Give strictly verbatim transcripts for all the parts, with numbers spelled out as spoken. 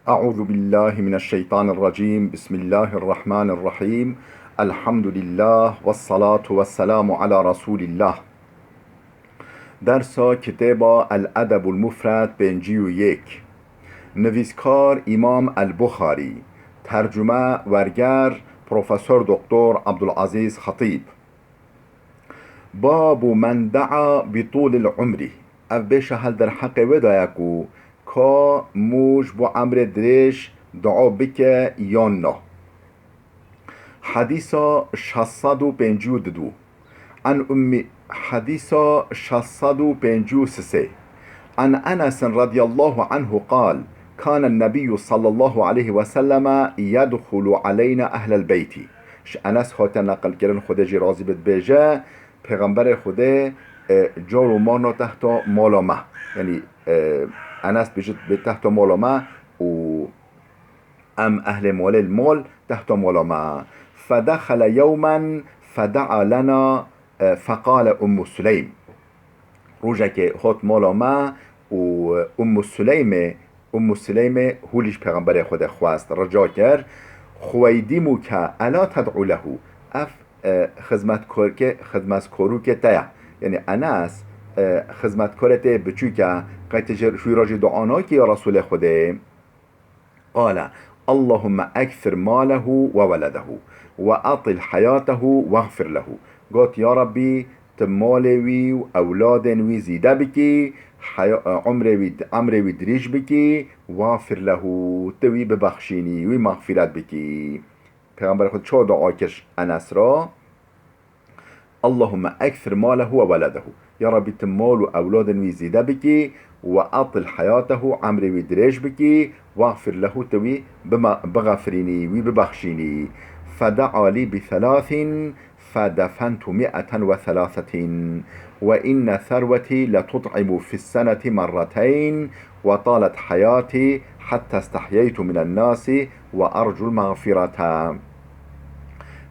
أعوذ بالله من الشيطان الرجيم. بسم الله الرحمن الرحيم. الحمد لله والصلاة والسلام على رسول الله. Dersa kitêba El Edebul Mufred pêncî û yek. Nivîskar Îmam El Buxarî. Tercume, werger Profesor Doktor Abdulazîz Xetîb. Babu men daa bi tûlil umrî. Ev bêşa hel derheqê wê daye ku ka mû ji bo emrê dirêj dua bike yan na. Hedîsa şeş sed û pêncî û du. An Ummi, hedîsa şeş sed û pêncî û sê. An Enesin radiyallahu anhu qal, Kâne nebiyyû sallallahu aleyhi ve selleme yedxulu aleyna ehlel beyti. Ji Enes hate neqilkirin, Xwedê jî razî be, dibêje, Pêxemberê Xwedê, e, car û mar na tehta mala me. Yanî, e, Enes dibêje, dibê tehta mala me û em ehlê malê li mal, tehta mala me. Fedexele yewmen fedaa lena, e, feqale Ummu Süleym. Rojekê hot mala me û Ummu Süleymê, Ummu Süleymê hûlî ji Pêxemberê Xwedê xwest, rica kir, Xuweydimuke ela ted'u lehu. Ev, e, xizmetkorke-, xizmetkorûkê te ye. Yanî Enes, e, xizmetkorê te yê biçûk e, qey tu ji, ji wî re jî dua nakî ya Resûlê Xwedê? Qale, Allahumme ekthir malehu ve weledehu ve atil hayatehu vexfir lehu. Got, Ya Rabbî, tu malê wî û ewladên wî zîde bikî, heya-, umrê wî, emrê wî dirîj bikî, vexfir lehu, tu wî bibexşînî, wî mexfîret bikî. Pêxemberê Xwedê çawa dua kir Enes re? Allahumme ekthir malehu ve weledehu. Ya Rabbî, tu mal û ewladên wî zîde bikî, ve atil hayatehu, emrê wî dirêj bikî, vexfir lehu, tu wî bima-, bixefirînî, wî bibexşînî. Fedaa lî bi thelâthin, fedefentu mi'eten ve thelâthetin. Ve inne therwetî letut'imu fis seneti merreteyn, ve talet hayatî hetta istehyeytu minen nasi ve ercul mağfirete.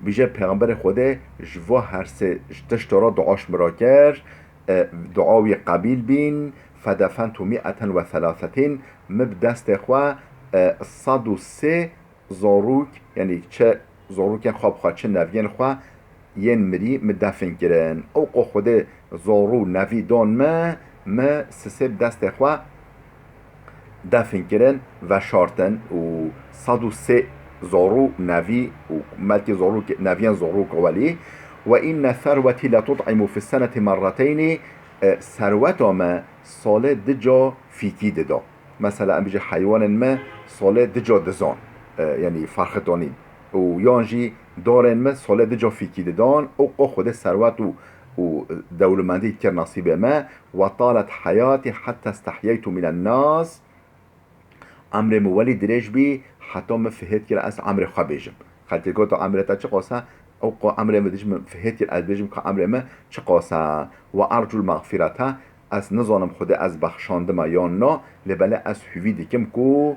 Bije Pêxemberê Xwedê ji va her sê tişta re dua ji min re kir, e, dua wî qebîl bîn, fedefentu mi'eten ve thelâthetin, min bi destê xwe, e, sed û sê zarok, yanî çi zarokên xwe bi xwe, çi neviyên xwe yên mirî min defin kirin. Ew qo Xwedê zarû nevî dan min, min sisê bi destê xwe defin kirin, veşartin û sed û sê zarû nevî û melkî zarûk, neviyên zarûk welî. Ve inne serwetî letut'imu fis seneti merreteynî, e, serweta me salê du ca fîkî dida. Mesela, em bijî heywanên me salê du ca dizan, e, yanî ferxitanîn. Û yan jî darên me salê du ca fîkî didan, û qo Xwedê serwet û, û dewlemendî dikir nasîbê me. Ve talet heyatî hetta istehyeytu minen nas. Emrê min welî dirêj bî, heta min fihêt kir ez emrê xwe bêjim. Xelkê got, emrê te çiqas e? Ew qo emrê min dij min fihêt kir ez bêjim ka emrê min çiqas e. Ve ercul mexfirete, ez nizanim Xwedê ez bexşandime yan na, lê belê ez hûvî dikim ku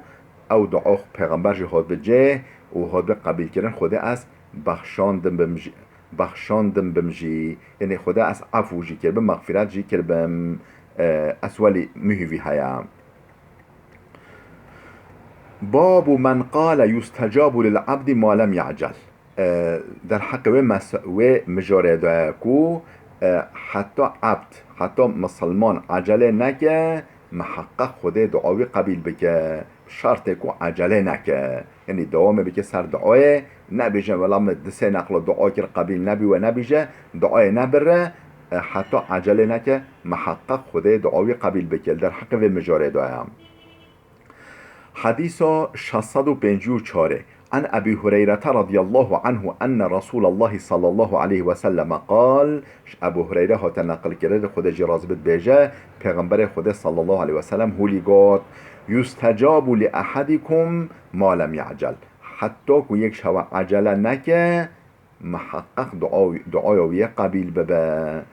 ew dua Pêxember jî hatbe cih û hatbe qebîlkirin, Xwedê ez bexşandim bim jî, bexşandim bim jî. Yanî Xwedê ez efû jî kiribim, mexfîret jî kiribim. E, ez welî min hûvî heye. Babu men qale yustecabu lil abdi ma lem ya'cel. E, derheqê wê mes-, wê mijarê de ye ku, e, heta ebd, heta misilman ecelê neke, miheqeq Xwedê dua wî qebîl bike. Şertê ku ecelê neke. Yanî dewamê bike ser duayê, nebêje, wela min du sê neqla dua kir, qebîl nebî, we nebêje, duayê nebire, e, heta ecelê neke, miheqeq Xwedê dua wî qebîl bike. Li derheqê vê mijarê de ye. Hedîsa şeş sed û pêncî û çar. An Ebî Hureyrete radiyallahu anhu enne Resûlallahi sallallahu aleyhi ve selleme qal, ji Ebû Hureyre hate neqilkirin, Xwedê jî razî be, dibêje, Pêxemberê Xwedê sallallahu aleyhi ve sellem hûlî got, Yustecabu li ehadikum ma lem ya'cel. Heta ku yek ji hewa ecele neke, miheqeq dua, duaya wî yê qebîl bibe.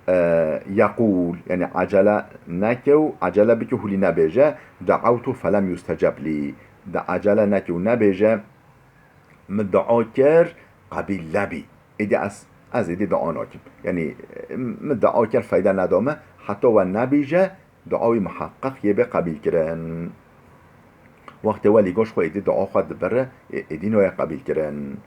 E, yeqûl, yanî ecele neke û ecele bike hûlî nebêje, de'awtu felem yusteceb lî. De ecele neke û nebêje, min dua kir, qebîl nebî. Êdî ez, ez êdî dua nakim. Yanî, e, min dua kir feyde neda min, heta we nebêje, dua wî miheqeq yê bê qebîlkirin. Wextê welî goş xwe êdî dua xwe dibire, ê-, êdî noye qebîl kirin.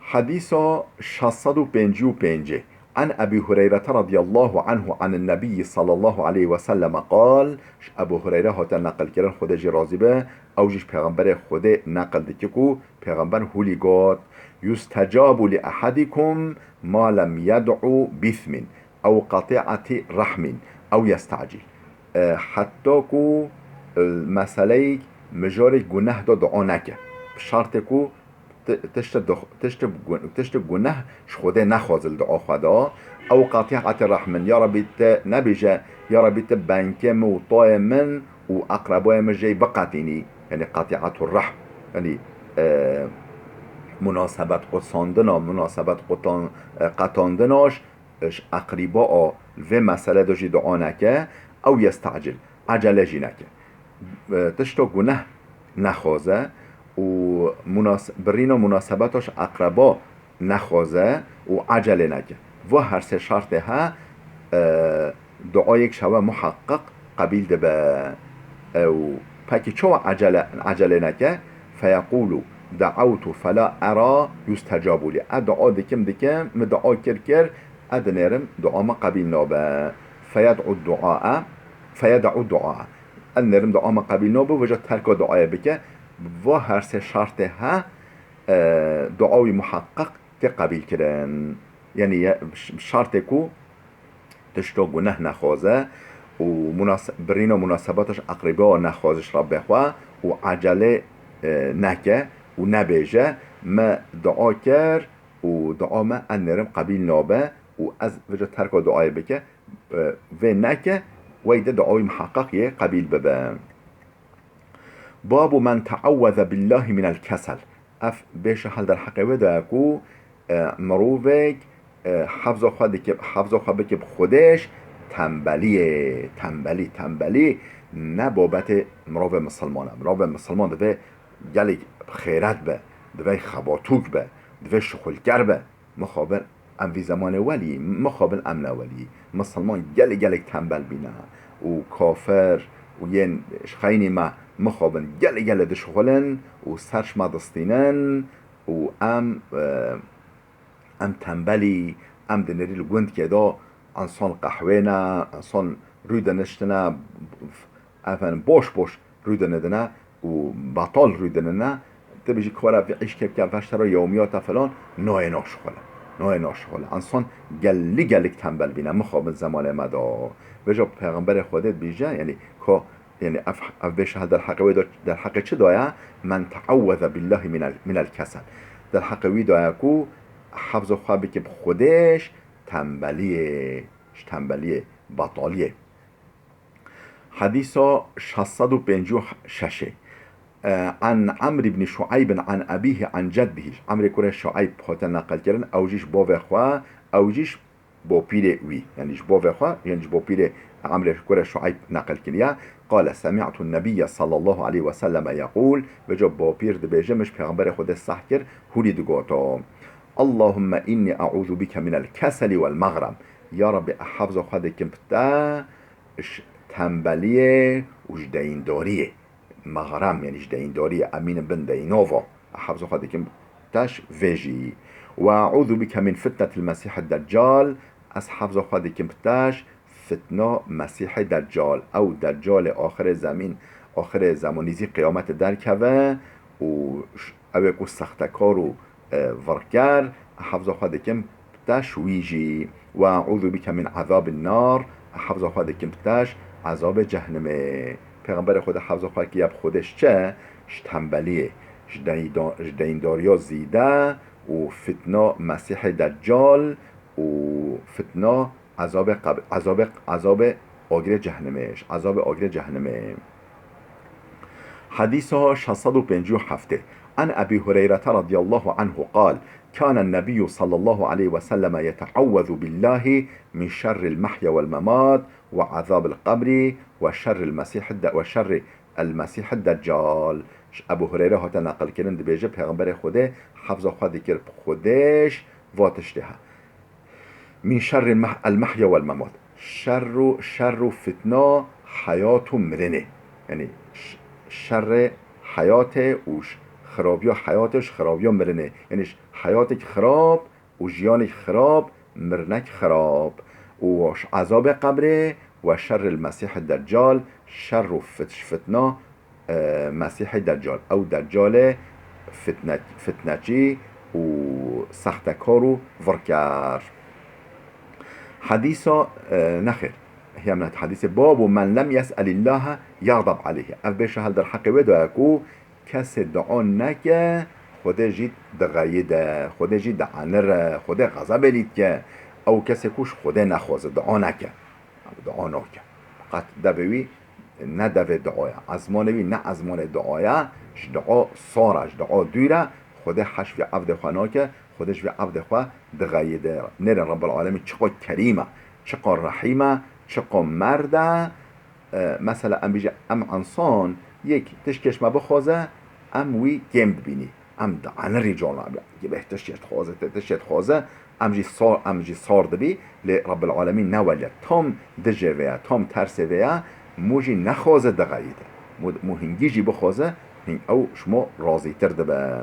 Hedîsa şeş sed û pêncî û pêncî. An Ebî Hureyre radiyallahu anhu anin Nebiyyi sallallahu aleyhi ve selleme qal, ji Ebû Hureyre hate neqil kirin, Xwedê jî razî be, ew jî ji Pêxemberê Xwedê neqil dike ku Pêxember hûlî got, "Yustecabu li ehadikum ma lem yed'u bismin ew qati'ati rahmin ew yestacil." E, heta ku, e, meseleyek mijarê guneh de dua neke. Bi şertê ku ti-, tiştê dix-, tiştê gu-, tiştê guneh ji Xwedê nexwaze li dua xwe de. Ew qati'ati rahmin, ya Rebî te nebêje, ya Rebî te benkê min û tayê min û eqrebayê min jê biqetînî. Yanî qati'atur rahm. Yanî, e, munasebet qutsandina, munasebet qutan-, e, qetandina ji, ji eqrîba a vê mesele de jî dua neke, ew yestacil, ecele jî neke. E, tişta guneh nexwaze û munas-, birîna munasebeta ji eqreba nexwaze û ecelê neke. Va her sê şertê he, e, duayek ji hewe muheqqiq qebîl dibe. Ew pekî çawa ecele, ecelê neke? Feyeqûlu da'awtu fela era yustecabu li. E dua dikim, dikim, min dua kir, kir, e dinêrim dua me qebîl nabe. Feyed'u duaa, feyed'u duaa. E dinêrim dua me qebîl nabe, vêca terka duayê bike. Va her sê şertê he, e, dua wî muheqqiq tê qebîl kirin. Yanî ye-, ş-, şertê ku tişta guneh nexwaze û munas-, birîna munasebeta ji eqrîba nexwaze ji Rebbê xwe û ecelê, e, neke û nebêje, me dua kir û dua me e dinêrim qebîl nabe û ez vêca terka duayê bike, e, vê neke, wey de dua wî muheqqiq yê qebîl bibe. Babu men teawweze billahi minel kesel. Ev bêşa hel derheqê wê de ye ku, e, mirovek, e, hefza xwe dike, hefza xwe bike bi Xwedê ji tembeliyê, tembelî, tembelî ne babetê mirovê misilman e. Mirovê misilman divê gelek xêret be, divê xebatûk be, divê şixulker be. Mixabin em vî zemanê welî, mixabin em ne welî. Misilman gelek, gelek tembel bîne û kafir û yên ji xeynî me mixabin gelek, gelek dişixulin û ser ji me distînin û em, e, em tembelî, em dinêrî li gundkê de insan qehwê ne, insan rû diniştine, efendim, boş boş rû dinidine û betal rû dinine, tu bijî kora vî îşkê bike, veştera yewmiyata filan, nayê naşixule. Nayê naşixule. Însan gelî gelîk tembel bîne, mixabin zemanê me de. Vêca Pêxemberê Xwedê dibêje, yanî ka, yanî ev, ev bêşa hel derheqê wê de, derheqê çi daye? Men teawweze billahi minel, minel kesel. Derheqê wî daye ku hefza xwe bike bi Xwedê ji tembeliyê, ji tembeliyê, betaliyê. Hedîsa şeş sed û pêncî û şeş. E, an Amr ibn Şuayb an abihi an ceddihi. Amrê kurê Şuayb hate neqil kirin, ew jî ji bavê xwe, ew jî ji bopîrê wî. Yanî ji bavê xwe, yan ji bopîrê Amrê kurê Şuayb neqil kiriye. Qale semi'tu nebiyye sallallahu aleyhi ve selleme yeqûl. Vêca bopîr dibêje, min ji Pêxemberê Xwedê seh kir, hûrî digoto. Allahümme inni e'ûzu bike minel keseli vel mağrem. Ya Rabbi, ez hefza xwe dikim bi te ji tembeliyê û ji deyîndariyê. Mexrem, yanî ji deyîndariyê, emînin bin deyînova. Ez hefza xwe dikim te ji vê jî. Ve e'ûzu bike min fitnetil mesîhid deccal, ez hefza xwe dikim bi te ji fitna Mesîhê Deccal. Ew Deccalê axirê zemîn, axirê zemanî zî qiyametê derkeve û ş-, ew ê ku sextekar û, e, virker, ez hefza xwe dikim te ji wî jî. Ve e'ûzu bike min ezabin nar, ez hefza xwe dikim te ji ezabê cehnimê. Pêxemberê Xwedê hefza xwe kiriye bi Xwedê ji çi? Ji tembeliyê, ji deyda-, ji deyndariya zêde û fitna Mesîhê Deccal û fitna ezabê qeb-, ezabê, ezabê agirê cehnimê, ji ezabê agirê cehnimê. Hedîsa şeş sed û pêncî û heft. An Ebî Hureyrete radiyallahu anhu qal, kâne nebiyyu sallallahu aleyhi ve selleme yeteawwezu billahi min şerril mehya vel memat ve azabil qebri ve şerril mesîhid de-, ve şerri el mesîhid deccal. Ji Ebû Hureyre hate neqil kirin, dibêje, Pêxemberê Xwedê hefza xwe dikir bi Xwedê ji va tiştê he. Min şerri meh-, el mehya vel memat. Şer û, şer û fitna heyat û mirinê. Yanî ş-, şerê heyatê û ji xirabiya heyatê û ji xirabiya mirinê. Yanî ji heyatêk xirab û jiyanek xirab, mirinek xirab. Û ji ezabê qebrê we şerril Mesîhid Deccal, şer û fit-, fitna, e, Mesîhê Deccal. Ew Deccalê fitne-, fitnekî û sextekar û virker. Hedîsa, e, nexêr. Hiya min hedîsê, "Babu men lem yes'elillahe yagdab aleyhi." Ev bêşe hel derheqê wê de ye ku kesê dua neke, Xwedê jî dixeyide, Xwedê jî dienire, Xwedê xezebê lî dike. Ew kesê ku ji Xwedê nexwaze, dua neke. Dua nake. Qet devê wî ne devê duaya, ezmanê wî ne ezmanê duaya, ji dua sar e, ji dua dûr e, Xwedê heş vê evdê xwe nake, Xwedê ji vê evdê xwe dixeyide. Nêrên Rebbil Alemîn çiqo kerîm e, çiqo rehîm e, çiqo merd e. E, mesela em bîje em ensan yek tişkê ji me bixwaze, em wî kêm dibînî. Em dienirî cana, bê tişkê dixwaze, tê tişkê dixwaze, em jî sar, em jî sar dibî, lê Rebbil Alemîn ne weliye. Tam dijê vê ye, tam tersê vê ye, mû jî nexwaze dixeyide. Mû, mû hingî jî bixwaze, hing ew ji mo razîtir dibe.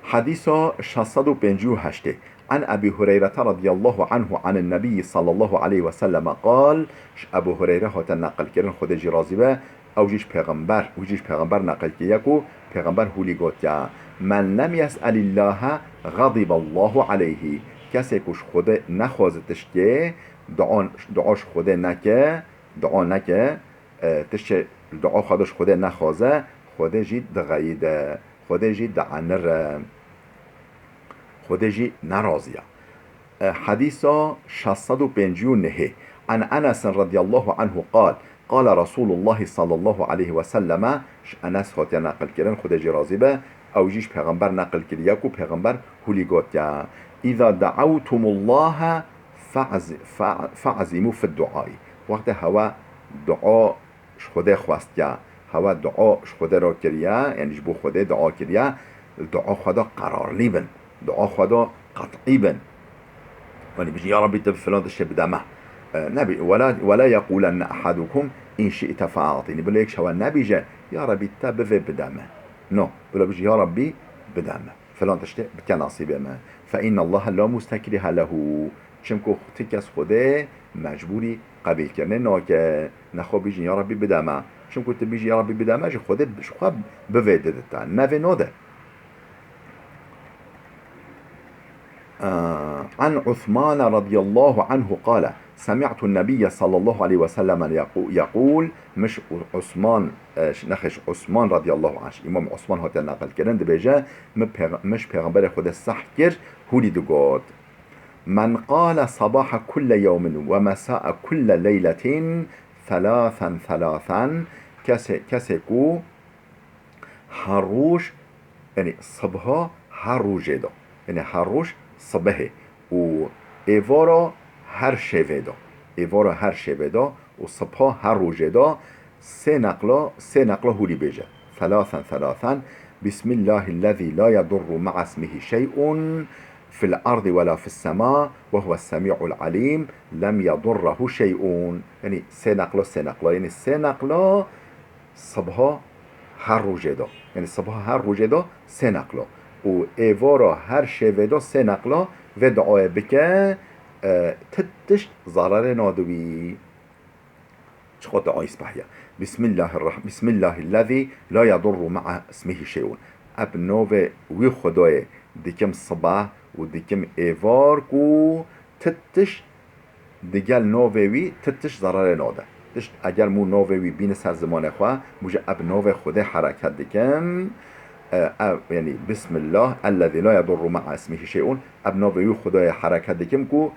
Hedîsa şeş sed û pêncî û heştê. An Ebî Hureyrete radiyallahu anhu anin Nebiyyi sallallahu aleyhi ve selleme qal, ji Ebû Hureyre hate neqilkirin, Xwedê jî razî be, ew jî ji Pêxember, wî jî ji Pêxember neqil kiriye ku Pêxember hûlî gotiye, "Men lem yes'elillâhe xedîballahu aleyhî." Kesê ku ji Xwedê nexwaze tişkê, dua, dua ji Xwedê neke, dua neke, e, tiştê li dua xwe de ji Xwedê nexwaze, Xwedê jî dixeyide, Xwedê jî dienire. Xwedê jî nerazî ye. E, Hedîsa şeş sed û pêncî û nehê. An Enesin radiyallahu anhu qal, qala Resulullahi sallallahu aleyhi ve selleme, ji Enes hatiye neqilkirin, Xwedê jî razî be, ew jî ji Pêxember neqil kiriye ku Pêxember hûlî gotiye, "Îza de'ewtumullaha fe'z-, fe-, fe'zîmû fid duayî." Wextê hewe dua ji Xwedê xwestiye, hewe dua ji Xwedê re kiriye, yanî ji bo Xwedê dua kiriye, li dua xwe de qerarlî bin, dua xwe de qet'î bin. Yanî bijî, "Ya Rabbî, tu filan tiştê bide me." E, nebî, "Wela, wela yeqûlenne ehadukum in şi'te fe'atînî." Bila yek ji hewe nebîje, "Ya Rabbî, te bivê bide me." No, bila bijî, "Ya Rabbî, bide me. Filan tiştê bike nasîbê me." "Fe innallaha la mustekrihe lehu." Çimku ti kes Xwedê mecbûrî qebîlkirinê nake. Nexwe bîjin, "Ya Rabbî bide me." Çimku tu bîjî, "Ya Rabbî bide me", ji Xwedê ji xwe bivê dide te. Nevê node. An Usmane radiyallahu anhu qale, semi'tu nebiyye sallallahu aleyhi ve sellem yeqû-, yeqûl, min ji Usman, e, ş-, nexê ji Usman radiyallahu anh, Îmam Usman hatiye neqilkirin, dibêje, min pêx-, min ji Pêxemberê Xwedê seh kir, hûlî digot. Men qale sabaha kulle yewmin ve mesae kulle leyletin thelâthen thelâthen, kesê, kesê ku her roj, yanî sibha her rojê de, yanî her roj sibehê û êvara her şevê de, êvara her şevê de û sibha her rojê de sê neqla, sê neqla hûlî bêje. Thelâthen thelâthen. Bismillahillezî la yedurru me'a ismihi şey'un fil ardi ve la fis sema ve huves semî'ul alîm, lem yedurrehu şey'un. Yanî sê neqla, sê neqla. Yanî sê neqla sibha her rojê de. Yanî sibha her rojê de sê neqla. Û êvara her şevê de sê neqla vê duayê bike, e, ti tişt zererê nade wî. Çiqo duayî speh ye. Bismillahirrah-, Bismillahillezî la yedurru me'a ismihi şey'un. Eb navê wî Xwedayê dikim sibeh û dikim êvar ku ti tişt digel navê wî ti tişt zererê nade. Tişt eger mû navê wî bîne ser zimanê xwe, mû ji eb navê Xwedê hereket dikim, e, ev, yanî Bismillah, ellezî la yedurru me'a ismihi şey'un, eb navê wî Xwedayê hereket dikim ku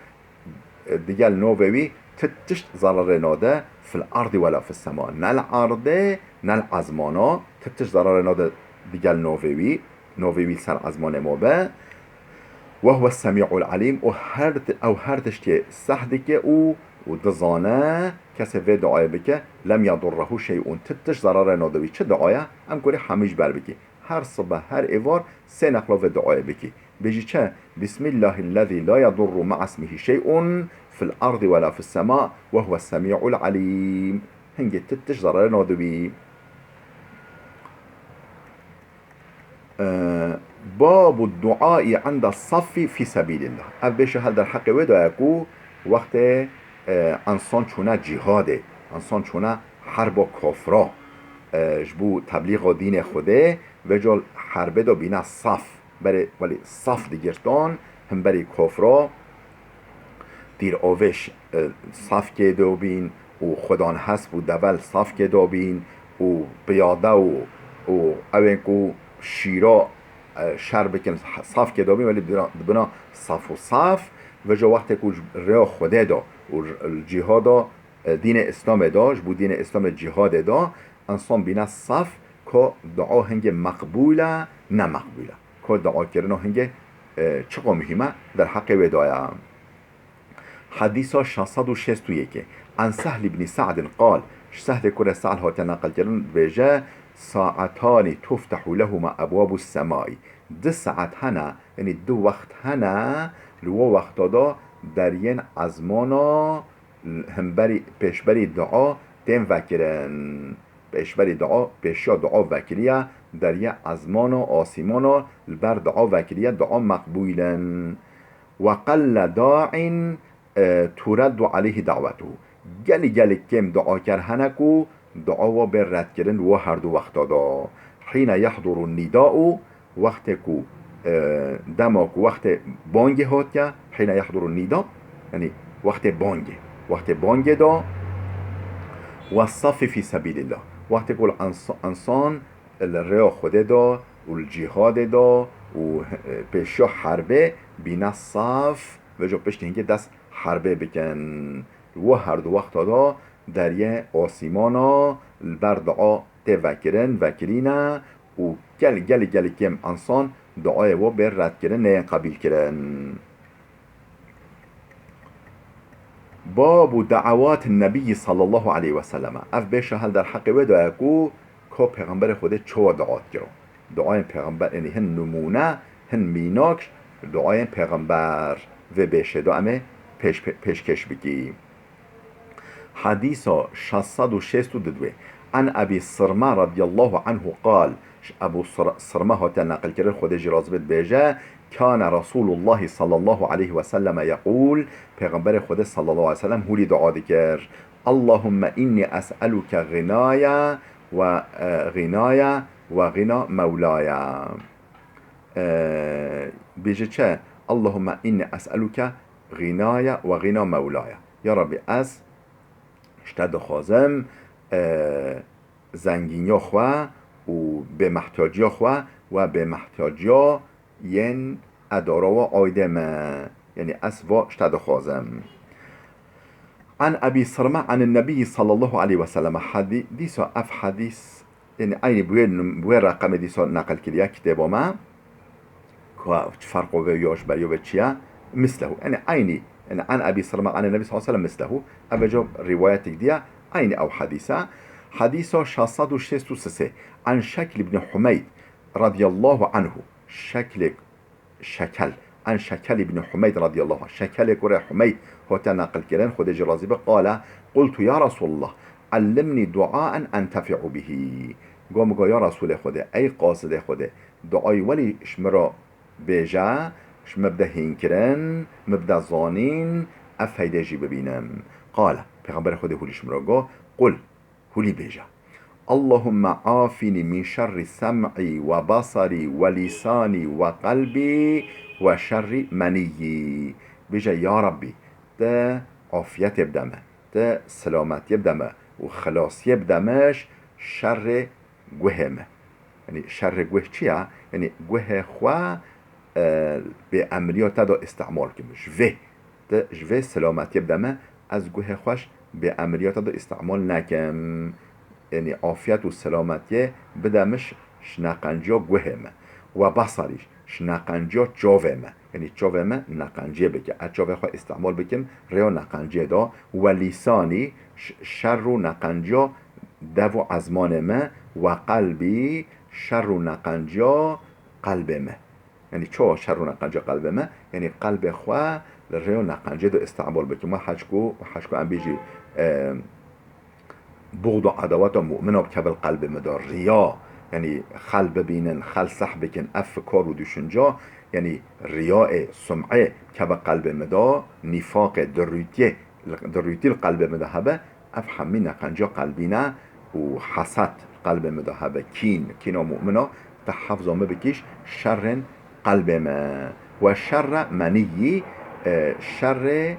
digel navê wî ti tişt zererê nade, fil ardî wela fis sema. Ne li erdê, ne li ezmana, ti tişt zererê nade digel navê wî, navê wî ser ezmanê ma be. Ve huwe semî'ul alîm, û her ti-, ew her tiştê seh dike û, û dizane, kesê vê duayê bike, lem yedurrehu şey'un, ti tişt zererê nade wî. Çi duaya? Em kurê hemî ji ber bikî. Her sibe, her êvar sê neqlo vê duayê bikî. Bêjî çi? Bismillahillezî la yedurru me'a ismihi şey'un fil ardi ve la fis sema ve huves semî'ul alîm. hingê ti tişt zerarê nadibî. Ee, Babu duaî inde saffî fî sebîlillah. Ev bêşe hel derheqê wê daye ku wextê, e, ensan çûne cîhadê, ensan çûne herba kafra, e, ji bo teblîxa dînê Xwedê, vêca herbê de bîne saf. Berê, welê saf digirtan, him berê kafra, tîr avêş, e, saf kê de bîn û xwedanhesp û devel saf kê de bîn û piyade û, û ewên ku şîra, e, şer bikin saf kê de bîn, welê dibina, dibina saf û saf, vêca wextê ku ji rêya Xwedê de û li cîhada, e, dînê Îslamê de, ji bo dînê Îslamê cîhadê de, ensan bîne saf, ka dua hingê meqbûl e, ne meqbûl e. Ka duakirina hingê, e, çiqa muhîm e, derheqê wê daye. Hedîsa şeş sed û şêst û yekê. An Sehl ibn Sa'd qal, ji Sehlê kurê Sehl hate neqilkirin, dibêje, Saetani tuftehu lehuma ebwabu semai. Du saet hene, yanî du wext hene, li wo wexta de deriyên ezmana himberî, pêşberî dua tên vekirin. Pêşberî dua, pêşiya dua vekiriye, deriye ezmana, asîmana, li ber dua vekiriye, dua meqbûl in. Ve qelle da'in, e, tureddu aleyhi da'wetuhu. Gelî gelî kêm duaker hene ku dua wa bê redkirin wo herdu wexta de. Hîne yehduru nîda'u, wextê ku, e, dema ku wextê bangê hatiye, hîne yehduru nîda, yanî wextê bangê, wextê bangê de, ve safi fî sebîlillah, wextê ku li ens-, ensan li rêya Xwedê de û li cîhadê de û, e, pêşiya herbê bîne saf, vêca piştî hingê dest herbê bikin. Li wo herdu wexta de deriyê asîmana li ber dua tê vekirin, vekirîne û gel-, gelî gelî kêm ensan duayê wo bê redkirin, neyên qebîlkirin. Babu da'awatin Nebiyyi sallallahu aleyhi ve sellem. Ev bêşe hel derheqê wê daye ku ka Pêxemberê Xwedê çawa dua dikiro. Duayên Pêxember, yanî hin nimûne, hin mînak, duayên Pêxember vê bêşê de em ê pêş-, pê-, pêşkêş bikî. Hedîsa şeş sed û şêst û du. An Ebî Sirme radiyallahu anhu qal, ji Ebû Sir-, Sirme hate neqilkirin, Xwedê jî razî be, dibêje, Kâne Resûlullahî sallallahu aleyhi ve selleme yeqûl, Pêxemberê Xwedê sallallahu aleyhi ve sellem hûlî dua dikir, Allahumme inni es'eluke ginaya ve, e, ginaya ve gina mewlaya. E, bêje çi? Allahumme inni es'eluke ginaya ve gina mewlaya. Ya Rabbî, ez ji te dixwazim, e, zengîniya xwe û bêmehtiyaciya xwe we bêmehtiyaciya yên edara we aydê me. Yanî ez va ji te dixwazim. An Ebî Sirme an Nebî sallallahu aleyhi ve sellem. Hedî-, dîsa ev hedîs, yanî eynî bi wê num-, bi wê reqemê dîsa neqil kiriye kitêba me. Ku çi ferqo vê ya ji beriya vê çi ye? Mislehu. Yanî eynî, yanî an Ebî Sirme an Nebî sallallahu aleyhi ve sellem mislehu. Ev vêca rîwayetek diye, eynî ew hedîs e. Hedîsa şeş sed û şêst û sê. An Şekl ibn Humeyd radiyallahu anhu. Şeklê Şekel. An Şekel ibn Humeyd radiyallahu anh. Şekelê kurê Humeyd hate neqil kirin, Xwedê jî razî be, qale, Qultu ya Resulallah, allimni duaen entefi'u bihi. Go min go, ya Resulê Xwedê, ey qasidê Xwedê, duayî welî ji min re bêje, ji min bide hînkirin, min bide zanîn, ez feydê jî bibînim. Qale, Pêxemberê Xwedê hûlî ji min re go, Qul, hûlî bêje, Allahumme afini min şerri sem'î ve basarî ve lîsanî ve qelbî ve şerri meniyî. Bêje, ya Rabbî, te afiyetê bide me, te selametiyê bide me û xilasiyê bide me ji şerrê guhê me. Yanî şerê guh çi ye? Yanî guhê xwe, e, bê emriya te de îstemal kim. Ji vê, te ji vê selametiyê bide me, ez guhê xwe ji bê emriya te de îstemal nekim. Yanî afiyet û selametiyê bide min ji, ji neqenciya guhê me. We besarî, ji neqenciya çavê me. Yanî çavê me neqenciyê bike. Ez çavê xwe îstemal bikim rêya neqenciyê de. We lîsanî, ş-, şer û neqenciya dev û ezmanê me, we qelbî, şer û neqenciya qelbê me. Yanî çawa şer û neqenciya qelbê me? Yanî qelbê xwe li rêya neqenciyê de îstemal bikim. We heçku, we heçku em bêjî, e, buxd û edaweta mumina bikeve li qelbê min de. Riya, yanî xel bibînin, xel seh bikin, ev fikar û düşünca, yanî riyayê, sum'ê bikeve qelbê min de, nîfaqê, dirûtiyê, dirûtî li qelbê min de hebe, ev hemî neqenca qelbî ne û hesed li qelbê min de hebe, kîn, kîna mumina, te hefza min bikîş şerên qelbê me. We şerre meniyî, e, şerrê,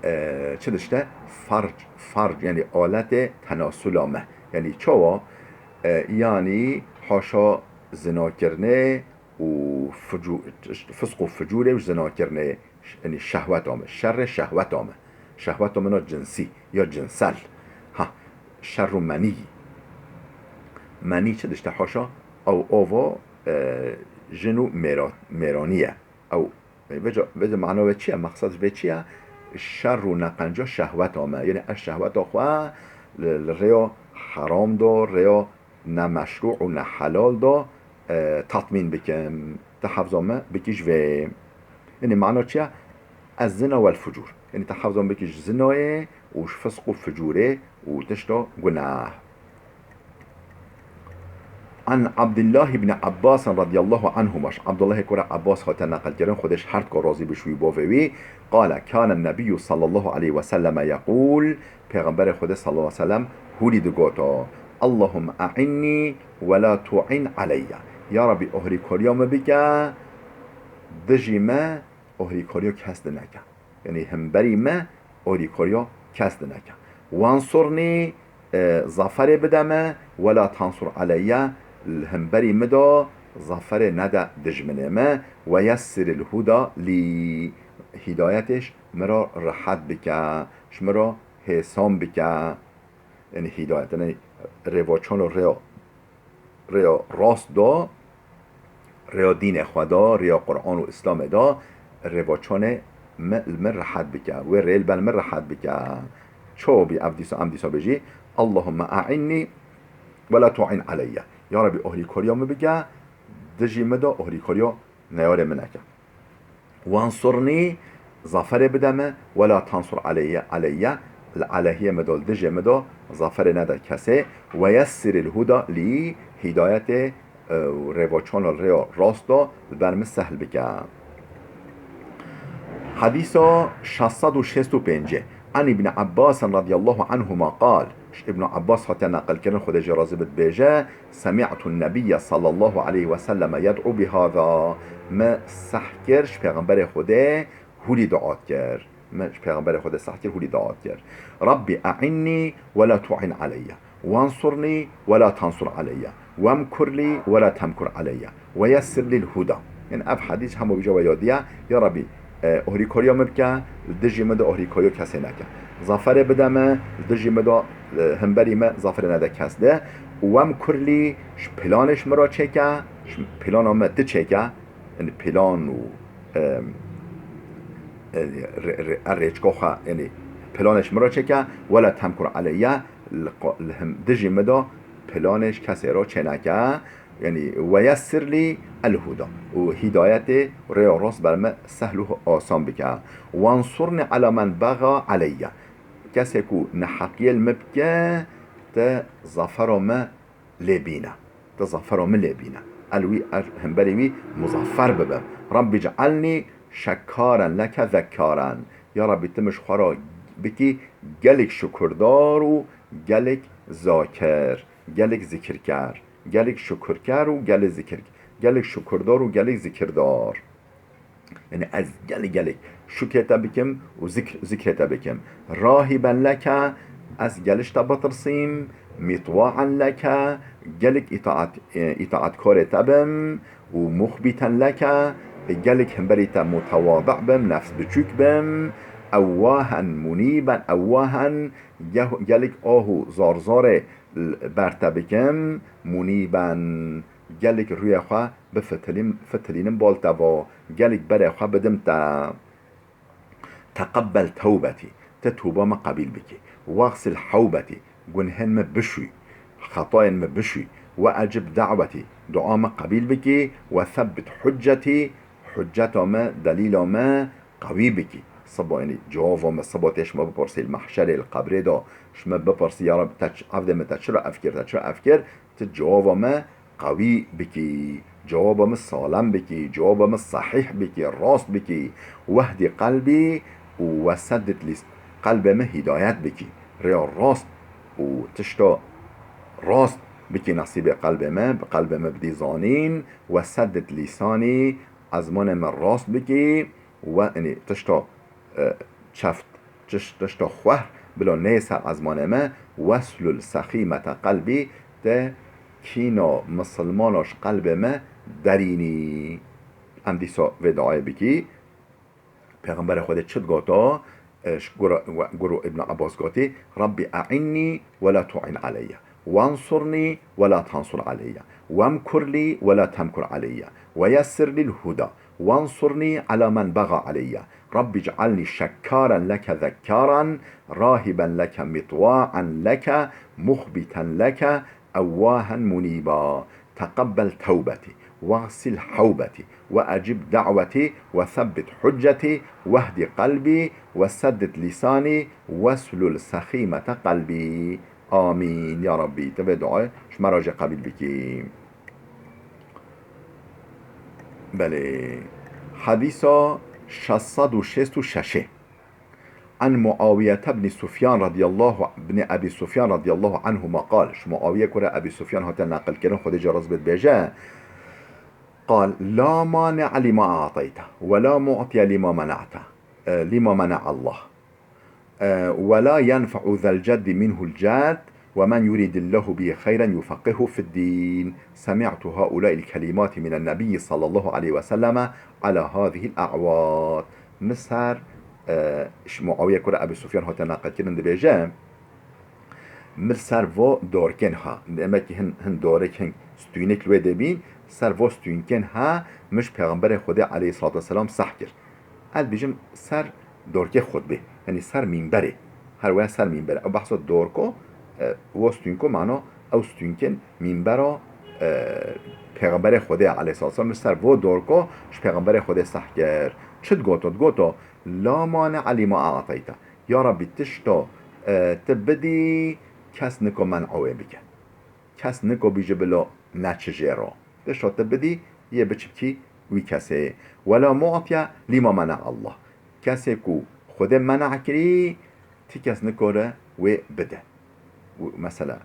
e, çi dişte? Farc, farc, yanî aletê tenasula me. Yanî çawa? E, yanî haşa zinakirinê û ficu-, fisq û ficûrê û zinakirinê, ş-, yanî şehweta me, şerrê şehweta me. Şehweta min a cinsî ya cinsel. Ha, şerru menî. Menî çi dişte? Haşa ew ava, e, jin û mêra-, mêranî ye. Ew, e, vêca, vêca mana wê çi ye? Mexsed ji vê çi ye? Şer û neqenca şehweta me. Yanî ez şehweta xwe li, li rêya heram de, rêya ne meşrû û ne helal de, e, tatmîn bikim. Te hefza me bikî ji vê. Yanî mana çi ye? Ez zina wel fucûr. Yanî te hefza me bikî ji zinayê û ji fisq û ficûrê û tişta gunah. An Abdullah ibn Abbas radiyallahu anhuma, ji Abdullahê kura Abbas hate neqilkirin, Xwedê ji her dika razî bi ji wî bavê wî, qale, kane nebiyyu sallallahu aleyhi ve selleme yeqûl, Pêxemberê Xwedê sallallahu aleyhi ve sellem hûrî digota, Allahümme e'inni ve la tu'in aleyye. Ya Rabbi, ohrîkariya min bike, dijî me ohrîkariya kes dineke. Yanî himberî me ohrîkariya kes dineke. Wansurni, e, zaferê bide me, wela tansur aleyye, li himberî min de zaferê nede dijminê me, ve yessiril huda lî, hîdayetê ji min re rehet bike, ji min re hêsan bike. Yanî hîdayet, yanî rêvaçan û rêya, rêya rast da, rêya dînê xwe da, rêya Quran û Îslamê da, rêvaçanê min, li min rehet bike. Wê rê li ber min rehet bike. Çawa bî ev dîsa, em dîsa bêjî, Allahümme e'inni ve la tu'in aleyye. Ya Rabbi, ohrîkariya min bike, dijî min de ohrîkariya neyarê min neke. Wansurni, zaferê bide me, wela tansur aleyye, aleyye, li aleyhiyê me de, li dijê me de, zaferê nede kesê, ve yessiril huda lî, hîdayetê, e, û rêvaçana rêya rast de li ber min sehl bike. Hadîsa şeş sed û şêst û pêncê. An Îbn Abbas radiyallahu anhuma qal, ji Îbn Abbas hatiye neqilkirin, Xwedê jê razî bit, bêje, Semi'tun nebiyye sallallahu aleyhi ve selleme yed'u bihâzâ. Me seh kir, ji Pêxemberê Xwedê hûrî dua dikir. Me ji Pêxemberê Xwedê seh kir, hûrî dua dikir. Rabbî e'innî ve la tu'in aleyye. Wansurnî ve la tansur aleyye. Wemkur lî ve la temkur aleyye. Ve yessir lî l-huda. Yanî ev hedîs hemû vîja we yadiye. Ya Rabbî, e, ohrîkariya min bike, li dijî min de ohrîkariya kesê neke. Zaferê bide me, li dijî min de, e, himberî me zaferê nede kes de. Û wemkur lî, ji planê ji min re çêke, ji plana me tu çêke, yanî plan û, e, e, rê-, rê-, rêçka xwe, yanî planê ji min re çêke, wela temkur aleyye, li qo-, li him-, dijî min de planê ji kesê re çêneke. Yanî, ve yessir lî el-huda. Û hîdayetê, rêya rast ber me sehl û asan bike. Wansurni ala men bega aleyye. Kesê ku neheqiyê li me bike, te zafera me lê bîne. Te zafera me lê bîne. El wî, ez hemberî wî muzaffer bibim. Rabbî ce'alnî şekkaren leke zekkaren. Ya Rabbî, tu min ji xwe re bikî gelek şukirdar û gelek zakir, gelek zikirker. Gelek şukurker û gelek zikir, gelek şukurdar û gelek zikirdar. Yanî ez gelek, gelek şukrê te bikim û zikr-, zikrê te bikim. Rahiben leke, ez gelek ji te bitirsîm, mitwa'en leke, gelek îtaat, e, îtaatkarê te bim, û muxbiten leke, gelek hemberî te mutewadi bim, nefs biçûk bim, ewwahen munîben, ewwahen, geh-, gelek ah û zarzarê l-, ber te bikim, munîben, gelek rûyê xwe bifitilîm-, fitilînim bal te va, gelek berê xwe bidim te. Teqebbel tewbetî, te toba me qebîl bikî. Wexsil hewbetî, gunhên me bişûy, xetayên me bişûy. Ve ecib da'wetî, dua me qebîl bikî. Ve sebbit huccetî, hucceta me, delîla me qewî bikî. Siba, yanî cewaba me siba tê ji me bipirsî li mehşerê, li qebrê de ji me bipirsî, ya Reb, te ç-, evdê me te çira ev kir, te çira ev kir, tu cewaba me qewî bikî, cewaba me salem bikî, cewaba me sehîh bikî, rast bikî. Wehdî qelbî û weseddit lîs-, qelbê me hîdayet bikî, rêya rast û tişta rast bikî nesîbê qelbê me, bi qelbê me bidî zanîn, weseddit lîsanî, ezmanê me rast bikî, we, yanî tişta, e, çeft, tiş-, tişta xwehr bila neyê ser ezmanê me, weslul sexîmete qelbî, te kîna misilmana ji qelbê me derînî. Em dîsa vê duayê bikî. Pêxemberê Xwedê çi digota? E, ji gura, we, guru Ibn Abbas gotî, Rabbî e'innî we la tu'in aleyye. Wansurnî we la tansur aleyye. Wemkur lî we la temkur aleyye. Weyessir lî l-huda. Wansurnî ala men bega aleyye. Rabbî ic'alnî şekkaren leke zekkaran, rahiben leke mitwa'en leke, muxbiten leke, ewwahen munîba. Teqebbel tewbetî, wexsil hewbetî, we ecib da'wetî, we sebbit huccetî, wehdî qelbî, we seddit lîsanî, weslul sexîmete qelbî. Amîn. Ya Rabbî, tu vê duayê ji me re jî qebîl bikî. Belê. Hedîsa şeş sed û şêst û şeş. An Muawiyete bni Sufyan radiyallahu, bni Ebî Sufyan radiyallahu anhuma qal. Ji Muawiye kure Ebî Sufyan hate neqilkirin, Xwedê jê razî bê, dibêje, qal, la mani'a lima a'tayte, we la mu'tiye lima mena'te, e, lima mena'a Allah. E, "Ve la yenfe'u zel ceddi minhul cedd, ve men yuridillahu bihi xeyren yufeqqihhu fiddin. Semi'tu haula'il kelimati minen nebiyyi sallallahu aleyhi ve selleme ala hazihil a'wad." Min ser, e, ji Muawiye kura Ebu Sufyan hate neqilkirin, dibêje, min ser vo dorkên ha, demek ki hin, hin dorek, hin stûynek li wê de bîn, ser vo stûnkên ha, min ji Pêxemberê Xwedê aleyhissalatu vesselam seh kir. Ez dibêjim ser dorkê xutbê, yanî ser mînberê. Her waya ser mînberê. Ew behsa dorko, e, wo stûnko, mano ew stûnkên mînbera, e, Pêxemberê Xwedê aleyhissalatu vesselam, li ser vo dorko ji Pêxemberê Xwedê seh kir. Çi digoto? Digoto, la mani'a lima a'tayte. Ya Rabbî, tişto, e, tu bidî, kes niko men'o wê bike. Kes niko bîje bilo neçi jê re. Tişto tu bidî, yê biçibkî wî kesê. Wela mu'tiye lima mena Allah. Kesê ku Xwedê mena kirî, ti kes nikore wê bide. Û mesela,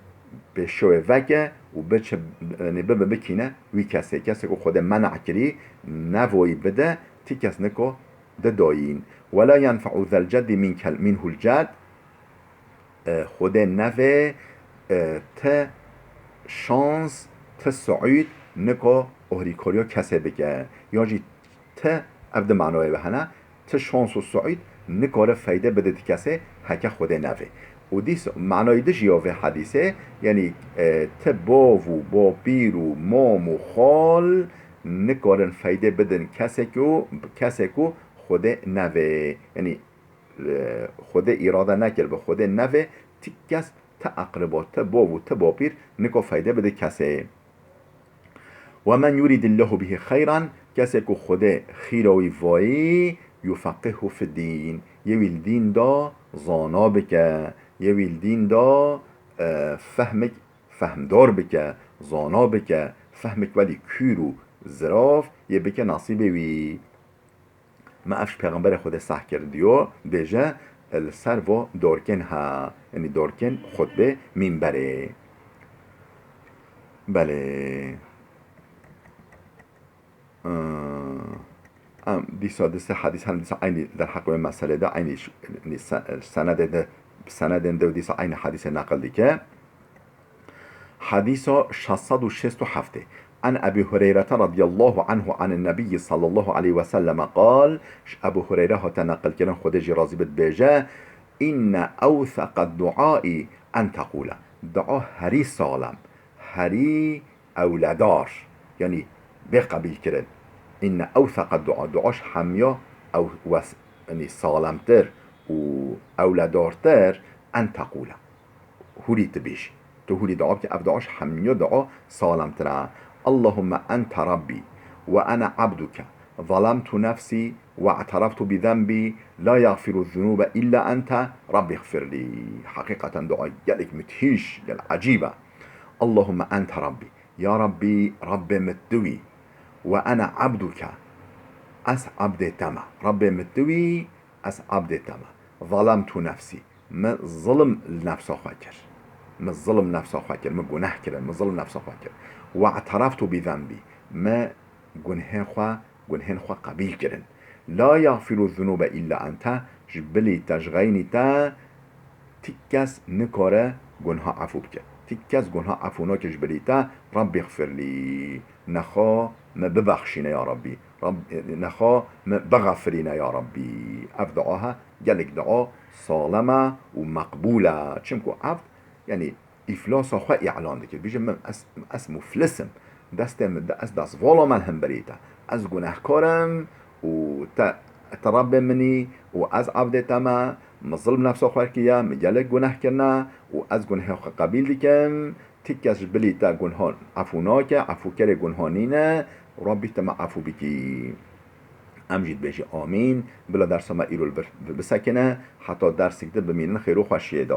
pêşewê veke û biçi, yanî bibe bikîne wî kesê. Kesê ku Xwedê mena kirî, nevoyî bide, ti kes niko didoyîn. Wela yenfe'u zel ceddi minkel, minhul cedd. E, Xwedê nevê, e, ti şans, ti siûd niko ohrîkoriyo kesê bike. Yan jî ti, ev di manoyê ve hene, ti şans û siûd nikore feyde bide di kesê heke Xwedê nevê. Û dîs manayê di jî ya vê hedîsê, yanî, e, ti bov û bopîr û mom û xol nikorin feyde bidin kesê ku, kesê ku Xwedê nevê. Yanî, e, Xwedê îrade nekir, bi Xwedê nevê ti kes, ti eqribo, ti bov û ti bopîr niko feyde bide kesê. Ve men yuridillahu bihi xeyran, kesê ku Xwedê xîra wî vayî, yufeqqihhu fiddîn, yê wî li dîn de zana bike, yê wî li dîn de, e, fehmik, fehmdar bike, zana bike, fehmik welî kûr û zirav yê bike nasîbê wî. Me ev ji Pêxemberê Xwedê seh kir diyo, dibêje, li ser vo dorkên ha, yanî dorkên xutbê mînberê. Belê. Ee, em dîsa di sê hedîs hene, dîsa eynî derheq wê meselê de, eynî ş-, yanî se-, senedê de, senedên de û dîsa eynî hedîsê neqil dike. Hedîsa şeş sed û şêst û heft. An Ebî Hureyrete radiyallahu anhu anin Nebiyyi sallallahu aleyhi ve selleme qal, ji Ebû Hureyre hate neqilkirin, Xwedê jî razî be, dibêje, inne ewseqed duai en teqûle. Dua herî saxlem, herî ewledar, yanî bê qebîlkirin. Inne ewseqed dua, dua ji hemiya ew wes-, yanî saxlemtir û ewledartir, en teqûle. Hûrî tu bêjî. Tu hûrî dua bikî, ev dua ji hemiya dua saxlemtir e. Allahumme ente Rabbî ve ene abduke. ظلمت نفسي واعترفت بذنبي لا يغفر الذنوب إلا أنت رب اغفر لي. Heqîqeten dua gelek müthiş, gel ecîb e. اللهم أنت ربي. Ya Rabbî, Rabbê min tu wî. وأنا عبدك. Ez abdê te me. Rabbê min tu wî, ez abdê te me. ظلمت نفسي. Min zilm li nefsa xwe kir. Min zilm nefsa xwe kir. Min guneh kirin. Min zilm nefsa xwe kir. واعترفت بذنبي. Min gunhên xwe, gunhên xwe qebîl kirin. لا يغفر الذنوب إلا أنت. Ji bilî te, ji xeynî te, ti kes nikare gunha efû bike. Ti kes gunha efû nake ji bilî te. رب اغفر لي. Nexwe min bibexşîne ya Rabbî. Rab-, nexwe min bixefirîne ya Rabbî. Ev dua he, gelek dua salem e û meqbûl e. Çimku ev, yanî, îflasa xwe îlan dike. Bêje min ez, ez muflis im. Destê min de, ez destvala me hemberî te. Ez gunehkar im û te, te Rabbê min î û ez abdê te me. Min zilm nefsa xwe kiriye, min gelek guneh kirine û ez gunehê xwe qebîl dikim. Ti kes ji bilî te gunhan efû nake, efûkerê gunhan nîne, Rabbî te me efû bikî. Em jî dibêjî amîn. Bila dersa me îro li vir bisekine, heta dersek din bimînin xêr û xweşiyê de.